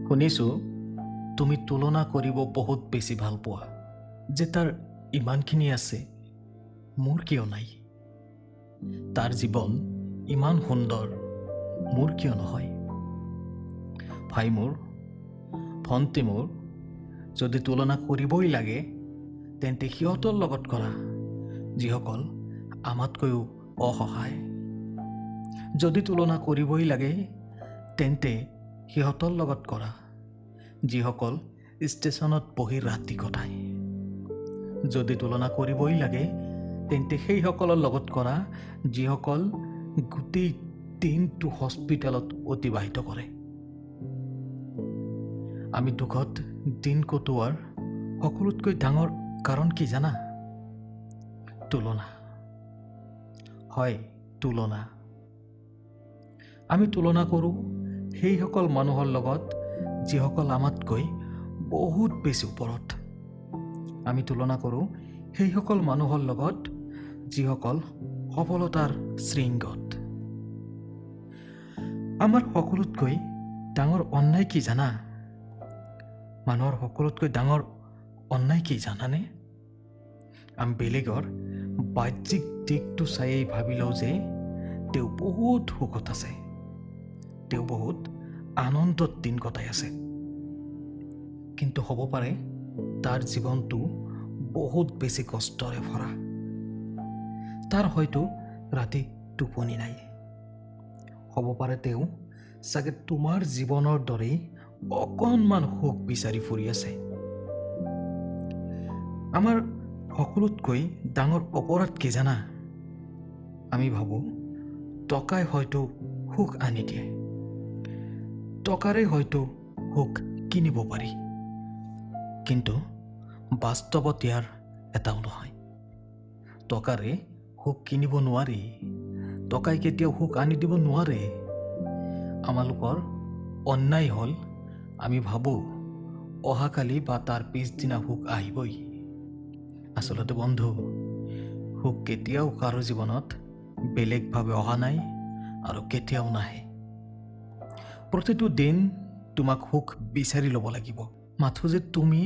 শুনিছোঁ তুমি তুলনা কৰিব বহুত বেছি ভাল পোৱা যে তাৰ ইমানখিনি আছে, মোৰ কিয় নাই? তাৰ জীৱন ইমান সুন্দৰ, মোৰ কিয় নহয়? ভাই মোৰ, ভণ্টি মোৰ, যদি তুলনা কৰিবই লাগে তেন্তে সিহঁতৰ লগত কৰা যিসকল আমাতকৈও অসহায়। যদি তুলনা কৰিবই লাগে তেন্তে সিহঁতৰ লগত কৰা যিসকল ষ্টেচনত বহি ৰাতি কটায়। যদি তুলনা কৰিবই লাগে তেন্তে সেইসকলৰ লগত কৰা যিসকল গোটেই দিনটো হস্পিটেলত অতিবাহিত কৰে। আমি দুখত দিন কটোৱাৰ সকলোতকৈ ডাঙৰ কাৰণ কি জানা? তুলনা। হয়, তুলনা। আমি তুলনা কৰোঁ সেইসকল মানুহৰ লগত যিসকল আমাতকৈ বহুত বেছি ওপৰত। আমি তুলনা কৰোঁ সেইসকল মানুহৰ লগত যিসকল সফলতাৰ শৃংগত। আমাৰ সকলোতকৈ ডাঙৰ অন্যায় কি জানা? মানুহৰ সকলোতকৈ ডাঙৰ অন্যায় কি জানানে? আমি বেলেগৰ বাহ্যিক দিশটো চায়েই ভাবি লওঁ যে তেওঁ বহুত সুখত আছে, তেওঁ বহুত আনন্দত দিন কটাই আছে। কিন্তু হ'ব পাৰে তাৰ জীৱনটো বহুত বেছি কষ্টৰে ভৰা। তাৰ হয়তো ৰাতি টোপনি নাই। হ'ব পাৰে তেওঁ চাগে তোমাৰ জীৱনৰ দৰেই অকণমান সুখ বিচাৰি ফুৰি আছে। আমাৰ সকলোতকৈ ডাঙৰ অপৰাধ কি জানা? আমি ভাবোঁ টকাই হয়তো সুখ আনি দিয়ে, টকাৰে হয়তো সুখ কিনিব পাৰি। কিন্তু বাস্তৱত ইয়াৰ এটাও নহয়। টকাৰে সুখ কিনিব নোৱাৰি, টকাই কেতিয়াও সুখ আনি দিব নোৱাৰে। আমালোকৰ অন্যায় হ'ল আমি ভাবোঁ অহাকালি বা তাৰ পিছদিনা সুখ আহিবই। আচলতে বন্ধু, সুখ কেতিয়াও কাৰো জীৱনত বেলেগভাৱে অহা নাই আৰু কেতিয়াও নাহে। প্ৰতিটো দিন তোমাক সুখ বিচাৰি ল'ব লাগিব। মাথো যে তুমি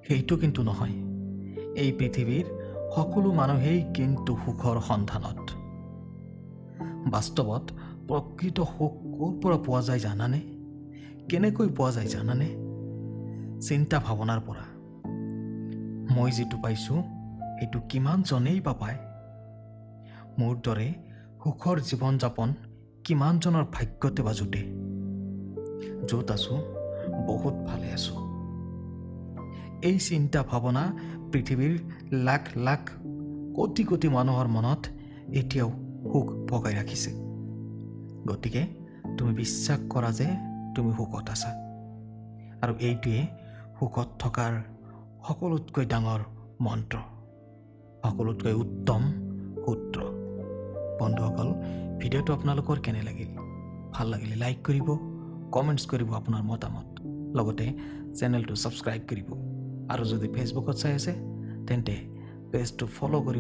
সেইটো কিন্তু নহয়, এই পৃথিৱীৰ সকলো মানুহেই কিন্তু সুখৰ সন্ধানত। বাস্তৱত প্ৰকৃত সুখ ক'ৰ পৰা পোৱা যায় জানানে? কেনেকৈ পোৱা যায় জানানে? চিন্তা ভাৱনাৰ পৰা। মই যিটো পাইছোঁ সেইটো কিমানজনেই বা পায়? মোৰ দৰে সুখৰ জীৱন যাপন কিমানজনৰ ভাগ্যতে বা জোটে? য'ত আছোঁ বহুত ভালে আছোঁ। এই চিন্তা ভাৱনা পৃথিৱীৰ লাখ লাখ কোটি কোটি মানুহৰ মনত এতিয়াও সুখ ভগাই ৰাখিছে। গতিকে তুমি বিশ্বাস কৰা যে তুমি সুখত আছা, আৰু এইটোৱে সুখত থকাৰ সকলোতকৈ ডাঙৰ মন্ত্ৰ, সকলোতকৈ উত্তম সূত্ৰ। বন্ধুসকল, ভিডিঅ'টো আপোনালোকৰ কেনে লাগিল? ভাল লাগিলে লাইক কৰিব, কমেণ্টছ কৰিব আপোনাৰ মতামত, লগতে চেনেলটো ছাবস্ক্ৰাইব কৰিব আৰু যদি ফেচবুকত চাই আছে তেন্তে পেজটো ফ'ল' কৰিব।